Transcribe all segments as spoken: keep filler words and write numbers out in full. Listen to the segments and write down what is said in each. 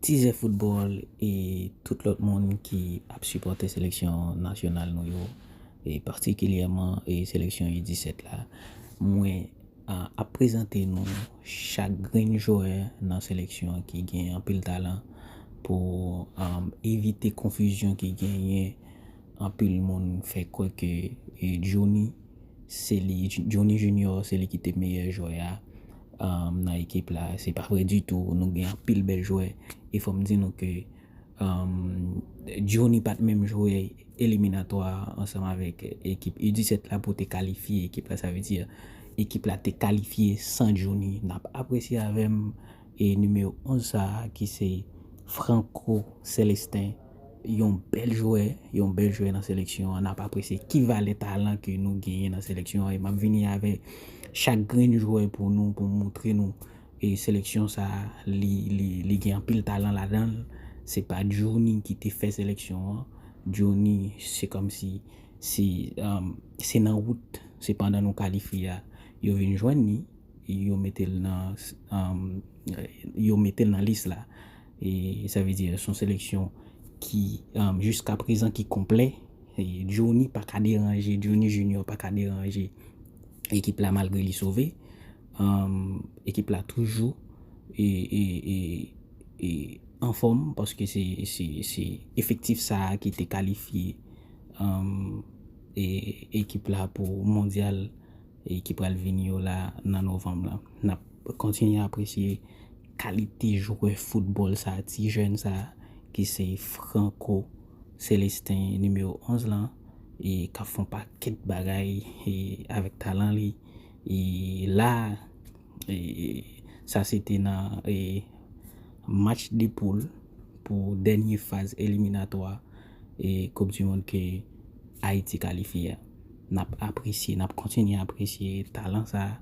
Tizè foutbòl e tout lòt moun ki ap sipòte seleksyon nasyonal nou yo, e patikilyèman e seleksyon U disèt la. Mwen a, ap prezante nou chak grenn jwè nan seleksyon an ki gen anpil talan pou, um, evite konfizyon ki genyen. Anpil moun fè kwè ke, e, Johnny, se li, Johnny Junior, se li ki te meyè jwè a, um, nan ekip la. Se pa vre ditou. Nou gen anpil bèl jwè. E fò m di nou ke, um, Johnny pa t menm jwe eliminatwa ansanm avèk ekip U disèt la pou te kalifye ekip la. Sa vle di, ekip la te kalifye san Johnny. N ap apresye avè m e nimewo onz sa a ki se Franco Celestin. Yon bèl jwè, yon bèl jwè nan seleksyon an. N ap apresye ki valè talan ke nou genyen nan seleksyon an. E m ap vini avè chak grenn jwè pou nou, pou moutre nou. E seleksyon sa a, li, li, li gen anpil talan ladan l. Se pa Johnny ki te fè seleksyon an. Johnny, se kòmsi, se, um, se nan wout, se pandan nou kalifye a, yo vin jwenn li, yo mete l nan, um, yo mete l nan lis la. E sa vle di, se yon seleksyon ki, um, jiska prezan ki konplè. E Johnny pa ka deranje, Johnny Junior pa ka deranje ekip la malgre li sove. Um, ekip la toujou e, e, e, e anfòm paske se, se, se efektif sa a ki te kalifye, um, e, ekip la pou mondyal e ki pral vini yo la nan novanm la. N ap kontinye apresye kalite jwè foutbòl sa, ti jèn sa, ki se Franco Celestin nimewo onz lan, e k ap fè yon pakèt bagay e avèk talan li. E la, e, sa se te nan, e, match de poul pou dènye faz eliminatwa e Koup di Mond ke Ayiti kalifye a. N ap apresye, n ap kontinye apresye talan sa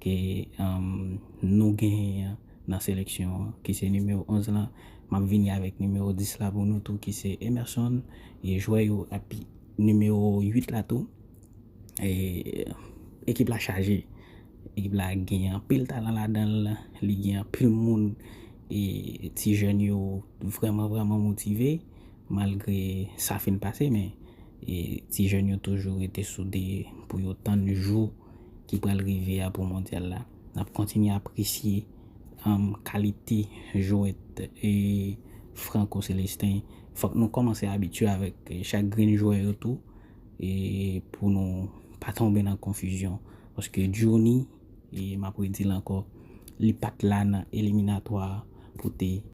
ke, um, nou genyen nan seleksyon an, ki se nimewo onz lan. M ap vini avèk nimewo dis la pou nou tou, ki se Emerson. E jwè yo, epi nimewo uit la tou. E ekip la chaje. Ekip la gen anpil talan ladan l. Li gen anpil moun. E ti jèn yo vrèman, vrèman motive. Malgre sa fin pase, men, e, ti jèn yo toujou rete soude pou yo tann jou ki pral rive a pou mondyal la. N ap kontinye apresye, um, kalite jwèt, e, Franco Celestin. Fòk nou kòmanse abitye avèk, e, chak grenn jwè yo tou, e, pou nou pa tonbe nan konfizyon. Paske Johnny, e, m ap redi l ankò, li pa t la nan eliminatwa pou te